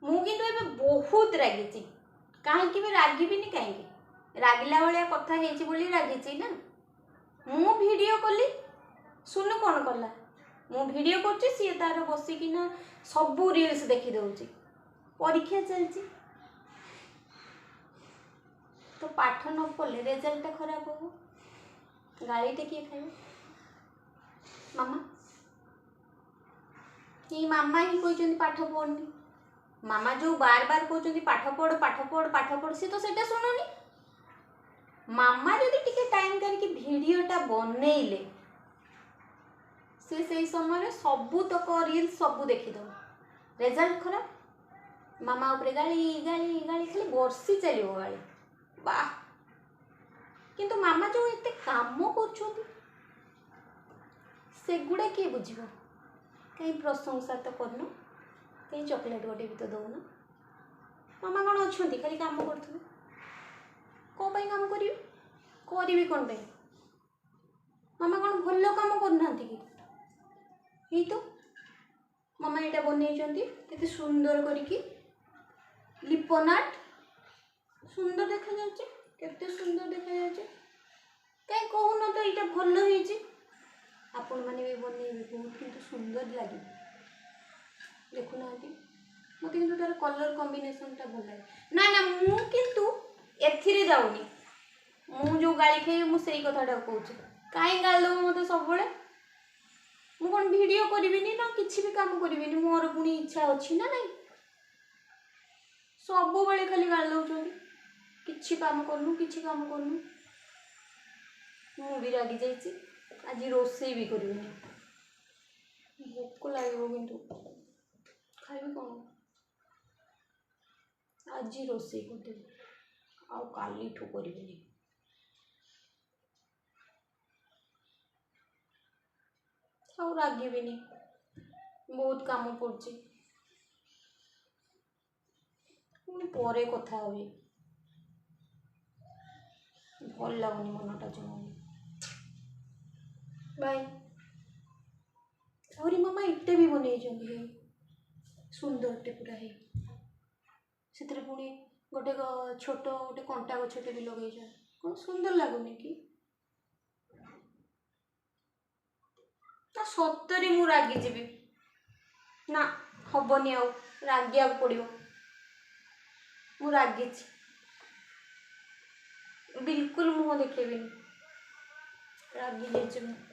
ମୁଁ କିନ୍ତୁ ଏବେ ବହୁତ ରାଗିଛି। କାହିଁକି ବି ରାଗିବିନି? କାହିଁକି ରାଗିଲା ଭଳିଆ କଥା ହେଇଛି ବୋଲି ରାଗିଛି ନା। ମୁଁ ଭିଡ଼ିଓ କଲି, ସୁନୁ କ'ଣ କଲା? ମୁଁ ଭିଡ଼ିଓ କରୁଛି, ସିଏ ତାର ବସିକିନା ସବୁ ରିଲ୍ସ ଦେଖିଦେଉଛି। ପରୀକ୍ଷା ଚାଲିଛି ତ ପାଠ ନ ପଢ଼ିଲେ ରେଜଲ୍ଟଟା ଖରାପ ହେବ। ଗାଳିଟା କିଏ ଖାଇବ? ମାମା। ଏଇ ମାମା ହିଁ କହିଛନ୍ତି ପାଠ ପଢ଼ନି। ମାମା ଯେଉଁ ବାର ବାର କହୁଛନ୍ତି ପାଠ ପଢ଼, ପାଠ ପଢ଼, ପାଠ ପଢ଼, ସିଏ ତ ସେଇଟା ଶୁଣୁନି। ମାମା ଯଦି ଟିକେ ଟାଇମ୍ କାଢ଼ିକି ଭିଡ଼ିଓଟା ବନେଇଲେ, ସେ ସେଇ ସମୟରେ ସବୁତକ ରିଲ୍ସ ସବୁ ଦେଖିଦେବ। ରେଜଲ୍ଟ ଖରାପ, ମାମା ଉପରେ ଗାଳି, ଗାଳି, ଗାଳି, ଖାଲି ବର୍ଷି ଚାଲିବ ଗାଳି। ବାহ, କିନ୍ତୁ ମାମା ଯେଉଁ ଏତେ କାମ କରୁଛନ୍ତି ସେଗୁଡ଼ା କିଏ ବୁଝିବ? କାହିଁ ପ୍ରଶଂସା ତ କରୁନ, କାହିଁ ଚକୋଲେଟ୍ ଗୋଟେ ବି ତ ଦେଉନ। ମାମା କ'ଣ ଅଛନ୍ତି ଖାଲି କାମ କରୁଥିବେ? କ'ଣ ପାଇଁ କାମ କରିବି? କରିବି କ'ଣ ପାଇଁ? ମାମା କ'ଣ ଭଲ କାମ କରୁନାହାନ୍ତି କି? ଏଇ ତ ମାମା ଏଇଟା ବନେଇଛନ୍ତି କେତେ ସୁନ୍ଦର କରିକି, ଲିପନାଟ ସୁନ୍ଦର ଦେଖାଯାଉଛି, କେତେ ସୁନ୍ଦର ଦେଖାଯାଉଛି। କାହିଁ କହୁନ ତ ଏଇଟା ଭଲ ହେଇଛି? ଆପଣମାନେ ବି ବନେଇବେ, ବହୁତ କିନ୍ତୁ ସୁନ୍ଦର ଲାଗିବ। ଦେଖୁନାହାନ୍ତି, ମୋତେ କିନ୍ତୁ ତାର କଲର୍ କମ୍ବିନେସନ୍ଟା ଭଲ ଲାଗେ। ନା ନା, ମୁଁ କିନ୍ତୁ ଏଥିରେ ଯାଉନି। ମୁଁ ଯେଉଁ ଗାଳି ଖାଇବି, ମୁଁ ସେଇ କଥାଟାକୁ କହୁଛି। କାହିଁ ଗାଳି ଦେବ ମୋତେ ସବୁବେଳେ? ମୁଁ କ'ଣ ଭିଡ଼ିଓ କରିବିନି ନା କିଛି ବି କାମ କରିବିନି? ମୋର ପୁଣି ଇଚ୍ଛା ଅଛି ନା ନାହିଁ? ସବୁବେଳେ ଖାଲି ଗାଳି ଦେଉଛନ୍ତି, କିଛି କାମ କରୁନୁ, କିଛି କାମ କରୁନୁ। ମୁଁ ବି ରାଗି ଯାଇଛି, ଆଜି ରୋଷେଇ ବି କରିବିନି। ଭୋକ ଲାଗିବ କିନ୍ତୁ ଖାଇବି କ'ଣ? ଆଜି ରୋଷେଇ କରିଦେବି, ଆଉ କାଲିଠୁ କରିବିନି। ଆଉ ରାଗିବିନି, ବହୁତ କାମ ପଡ଼ୁଛି, ପୁଣି ପରେ କଥା ହେବି। ଭଲ ଲାଗୁନି ମନଟା ଜମା ବି। ବାଏ। ଆହୁରି ମାମା ଏଇଟା ବି ବନେଇଛନ୍ତି, ହେଇ ସୁନ୍ଦରଟେ ପୁରା ହେଇ। ସେଥିରେ ପୁଣି ଗୋଟେ ଛୋଟ ଗୋଟେ କଣ୍ଟା ଗଛଟେ ବି ଲଗେଇଛନ୍ତି। କ'ଣ ସୁନ୍ଦର ଲାଗୁନି କି ନା? ସତରେ ମୁଁ ରାଗିଯିବି ନା ହବନି, ଆଉ ରାଗିବାକୁ ପଡ଼ିବ। ମୁଁ ରାଗିଛି, ବିଲକୁଲ ମୁହଁ ଦେଖେଇବିନି, ରାଗି ଯାଇଛି ମୁଁ।